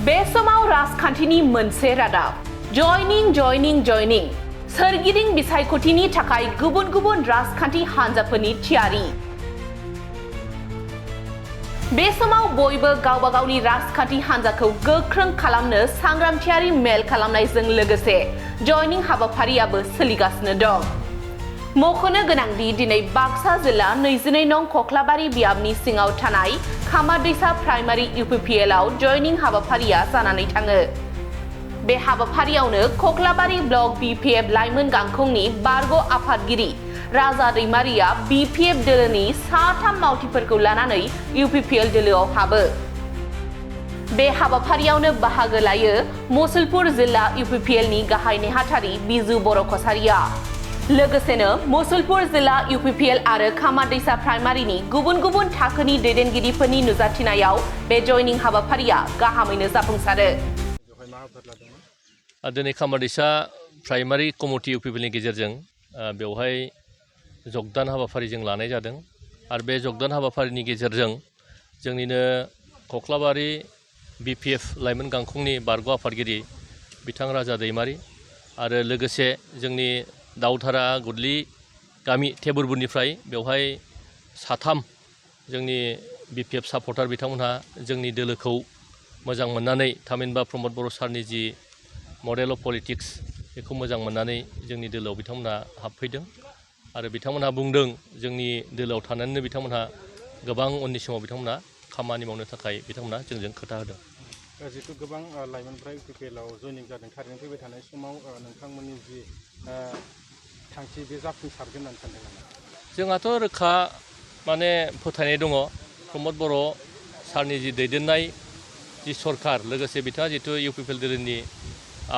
बे समाव राजखान्थिनि मोनसे रादाब जयनिं सोरगिदिं बिसायख'थिनि थाखाय गुबुन गुबुन राजखान्थि हान्जाफोरनि थियारि बे समाव बयबो गावबा गावनि राजखान्थि हान्जाखौ गोख्रों खालामनो सांग्रांथियारि मेल खालामनायजों लोगोसे जयनिं हाबाफारियाबो सोलिगासिनो दं। मख'नो गोनांदि दिनै बाक्सा जिल्ला 22 नं खख्लाबारि बियाबनि सिङाव थानाय खामारदैसा प्राइमारि UPPL आव जयनिं हाबाफारिया जानानै थाङो। बे हाबाफारियावनो खख्लाबारि ब्लक BPF लाइमोन गांखंनि बारग' आफादगिरि राजा दैमारिया BPF दोलोनि साथाम मावथिफोरखौ लानानै UPPL दोलोआव हाबो। बे हाबाफारियावनो बाहागो लायो मुसलपुर जिल्ला UPPL नि गाहाय नेहाथारि बिजु बर' कसारिया। लोगोसेनो मुसलपुर जिल्ला UPPL आरो खामारदैसा प्राइमारिनि गुबुन गुबुन थाखोनि दैदेनगिरिफोरनि नुजाथिनायाव बे जयनिं हाबाफारिया गाहामैनो जाफुंसारो। दिनै खामारदैसा प्राइमारि कमिटि UPPL नि गेजेरजों बेवहाय जगदान हाबाफारि जों लानाय जादों आरो बे जगदान हाबाफारिनि गेजेरजों जोंनिनो खख्लाबारि BPF लाइमोन गांखंनि बारग' आफादगिरि बिथां राजा दैमारि आरो लोगोसे जोंनि दाउधारा गुदलि गामि टेबुरबुरनिफ्राय बेवहाय साथाम जोंनि BPF सापर्टार बिथांमोनहा जोंनि दोलोखौ मोजां मोननानै थामहिनबा प्रमद बर' सारनि जि मडेल अफ पलिटिक्स बेखौ मोजां मोननानै जोंनि दोलोआव बिथांमोनहा हाबफैदों आरो बिथांमोनहा बुंदों जोंनि दोलोआव थानानैनो बिथांमोनहा गोबां उननि समाव बिथांमोनहा खामानि मावनो थाखाय बिथांमोनहा जोंजों खोथा होदों। जिहेतु गोबां लाइमोनफ्रा UPPL आव जयनिं जादों थारैनो फैबाय थानाय समाव नोंथांमोननि जि थांखि बे जाफुंसारगोन होननानै सानदों नामा? जोंहाथ' रोखा माने फोथायनाय दङ प्रमद बर' सारनि जि दैदेननाय जि सरकार लोगोसे बिथाङा जिहेतु UPPL दोलोनि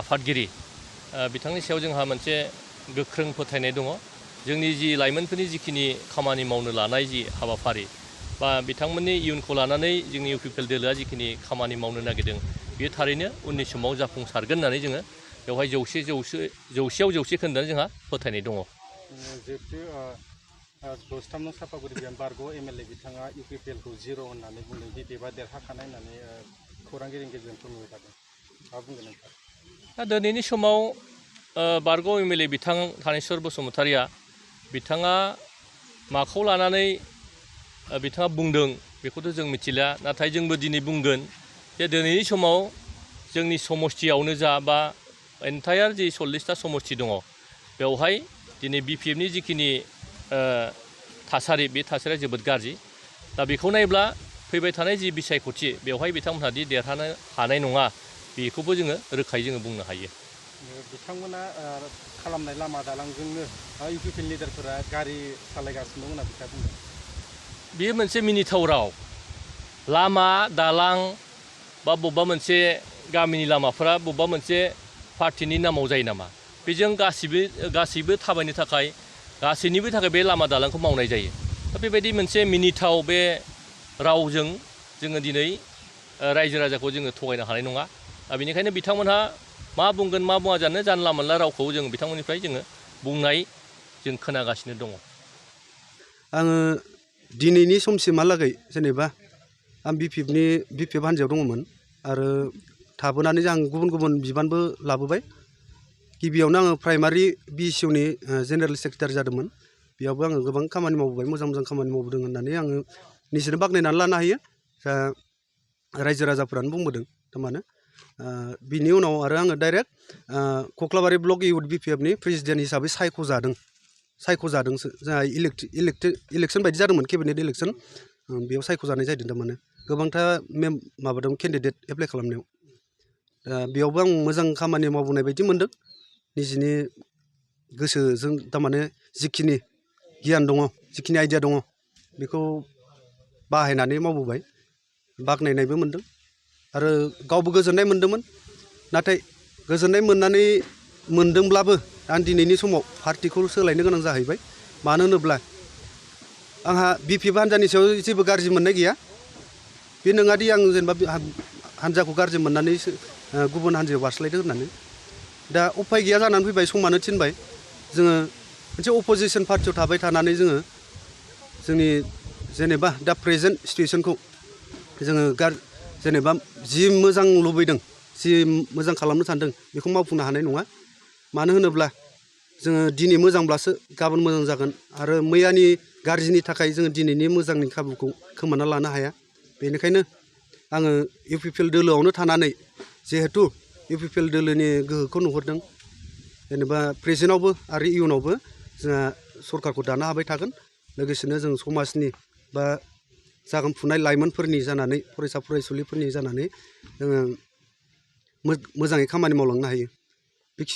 आफादगिरि बिथांनि सायाव जोंहा मोनसे गोख्रों फोथायनाय दङ। जोंनि जि लाइमोनफोरनि जिखिनि खामानि मावनो लानाय जि हाबाफारि बा बिथांमोननि इयुनखौ लानानै जोंनि UPPL दोलोआ जिखिनि खामानि मावनो नागिरदों बेयो थारैनो उननि समाव जाफुंसारगोन होननानै जोङो बेवहाय जौसेयाव जौसे खोन्दोआनो जोंहा फोथायनाय दङ। जिहेतु 63 नं सापागुरि बियान बारग' MLA बिथाङा UPPL खौ 0 होननानै बुंदों BPF आ देरहाखानाय होननानै खौरांगिरिनि गेजेरजों फोरमायबाय थादों। मा बुंगोन नोंथां? दा दिनैनि समाव बारग' MLA बिथां थानेस्वर बसुमतारिया बिथाङा माखौ लानानै बिथाङा बुंदों बेखौथ' जों मिथिला, नाथाय जोंबो दिनै बुंगोन जे दिनैनि समाव जोंनि समस्थियावनो जा बा एन्टायार जि 40टा समस्ति दङ बेवहाय दिनै BPF नि जिखिनि थासारि बे थासारिया जोबोद गाज्रि। दा बेखौ नायब्ला फैबाय थानाय जि बिसायख'थि बेवहाय बिथांमोनहा दि देरहानो हानाय नङा बेखौबो जोङो रोखायै जोङो बुंनो हायो। बिथांमोना खालामनाय लामा दालांजोंनो UPPL लिडारफोरा गारि सालायगासिनो दं होनना बिथाङा बुंदों। बेयो मोनसे मिनिथाव राव। लामा दालां बा बबेबा मोनसे गामिनि लामाफोरा बबेबा मोनसे पार्टिनि नामाव जायो नामा? बेजों गासैबो थाबायनो थाखाय गासैनिबो थाखाय बे लामा दालांखौ मावनाय जायो। दा बेबायदि मोनसे मिनिथाव बे रावजों जोङो दिनै रायजो राजाखौ जोङो थगायनो हानाय नङा। दा बेनिखायनो बिथांमोनहा मा बुंगोन मा बुङा जानो जानला मोनला रावखौ जों बिथांमोननिफ्राय जोङो बुंनाय जों खोनागासिनो दङ। आङो दिनैनि समसिमहालागै जेनेबा आं BPF हान्जायाव दङमोन आरो थाबोनानै आं गुबुन गुबुन बिबानबो लाबोबाय। गिबियावनो आङो प्राइमारि BSU नि जेनेरेल सेक्रेटारि जादोंमोन। बेयावबो आङो गोबां खामानि मावबोबाय, मोजां मोजां खामानि मावबोदों होननानै आङो निजेनो बाख्नायनानै लानो हायो। दा रायजो राजाफोरानो बुंबोदों थारमाने। बिनि उनाव आरो आङो डाइरेक्ट खख्लाबारि ब्लक इउथ BPF नि प्रेसिडेन्ट हिसाबै सायख'जादोंसो। जोंहा इलेक्सन बायदि जादोंमोन, केबिनेट इलेक्सन। बेयाव सायख'जानाय जादों थारमाने गोबांथा माबादों केन्डिडेट एप्लाइ खालामनायाव। बेयावबो आं मोजां खामानि मावबोनाय बायदि मोनदों। निजिनि गोसोजों थारमाने जिखिनि गियान दङ, जिखिनि आइडिया दङ बेखौ बाहायनानै मावबोबाय, बाख्नायनायबो मोनदों आरो गावबो गोजोननाय मोन्दोंमोन। नाथाय गोजोननाय मोन्दोंब्लाबो आं दिनैनि समाव पार्टिखौ सोलायनो गोनां जाहैबाय। मानो होनोब्ला आंहा BPF हान्जानि सायाव जेबो गाज्रि मोननाय गैया। बे नङादि आं जेनेबा हान्जाखौ गाज्रि मोननानै गुबुन हान्जायाव बारस्लायदों होननानै। दा उफाय गैया जानानै फैबाय, समानो थिनबाय। जोङो मोनसे अपोजिसन पार्टियाव थाबाय थानानै जोंनि जेनेबा दा प्रेजेन्ट सिटुएसनखौ जोङो जेनेबा जि मोजां लुबैदों जि मोजां खालामनो सानदों बेखौ मावफुंनो हानाय नङा मानो होनोब्ला जोङो दिनै मोजांब्लासो गाबोन मोजां जागोन आरो मैयानि गाज्रिनि थाखाय जोङो दिनैनि मोजांनि खाबुखौ खोमाना लानो हाया बेनिखायनो आङो UPPL दोलोआवनो थानानै जिहेतु UPPL दोलोनि गोहोखौ नुहुरदों जेनेबा प्रेजेन्टआवबो आरो इयुनावबो जोंहा सरकारखौ दानो हाबाय थागोन लोगोसेनो जों समाजनि बा जाखांफुनाय लाइमोनफोरनि जानानै फरायसा फरायसुलिफोरनि जानानै जोङो मोजाङै खामानि मावलांनो हायो